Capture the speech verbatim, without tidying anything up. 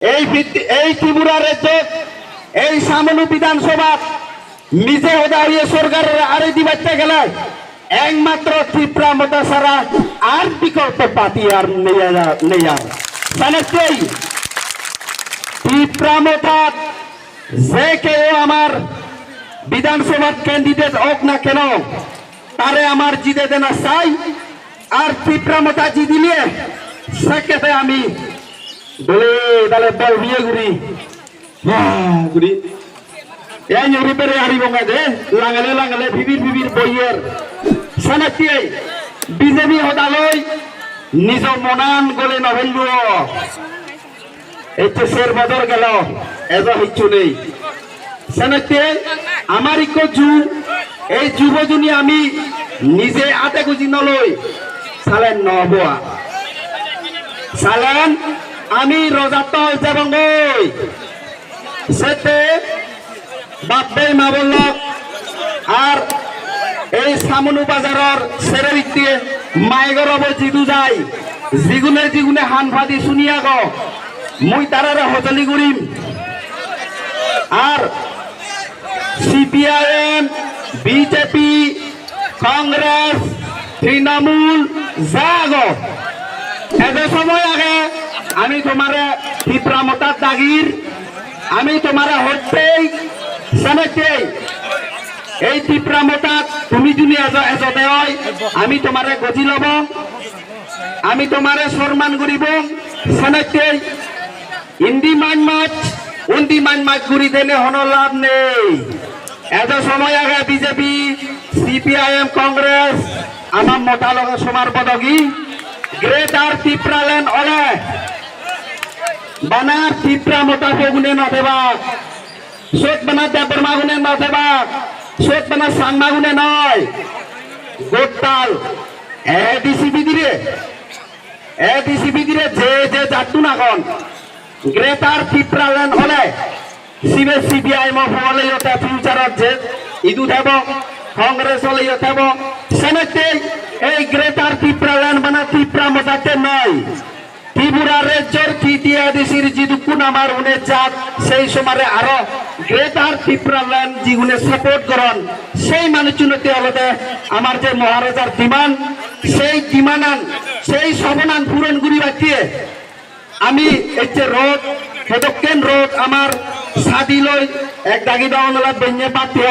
Ei pit-, ei Tripura rejjot, ei Samonu Bidhan Sobhat mije hoda hoye sorkarore ari dibatte gele ekmatro Tipra Motha sara ar bikolpo party ar nei ar, nei ar. Senottei Tipra Mothat je keu amar Bidhan Sobhat candidate ok na keno, tare amar jide dena sai, ar Tipra Motha jidile sekkete ami dole dale bol biye guri, ha, guri. Ei yuri bere ari bonga de, langale langale bibir bibir boyer. Senottei B J P hodaloi nijo monan gole no pelluo. Ecche ser bojor gelo, ejo hissu nei. Senottei amar ikko ju, ei jubo juni ami nije ate guji no loi, salen no obo ar. Salen ami Rojattol jebongoi. Sette bap-bei ma-bon lok ar ei Samonu bazaror sero hitte maigor obo jidu jai, jigune jigune han padi suni ago, mui tarare hojoli gurim. Ar C P I M, B J P, Congress, Trinamool, ja ago. Ejo somoy age, ami tomare Tipra Mothat dagir, ami tomare hottei, senottei. Ei Tipra Mothat tumi juni ejo, ejo de oi, ami tomare goji lobong, ami tomare sorman guribong, senottei. Indi maj maj, undi maj maj guri dene hono lab nei. Ejo somoy age B J P, C P I M, Congress, ama Motha loge somar bodogi, Greater Tipraland ole, bana Tipra Motha pogune no thebak, sot bana Debbarma gune no thebak, sot bana Changma gune noi, gottal A D C bidire, A D C bidire je je jattun agon, Greater Tipraland ole, sibe C P I M o oleyo te future-ot je idu thebo, Congress oleyo thebo, senottei ei Greater Tipraland bana Tipra Mothatte noi. Tripura rejjor T T A D C-r jidukkun amar une jat, sei somare aro Greater Tipraland jigune support goron, sei manucchunotte olode amar je Maharajar demand, sei demand-an, sei soponan puron guribatte ami ecche road, hedokken road amar sadi loi ek dagi dogon ola benne batte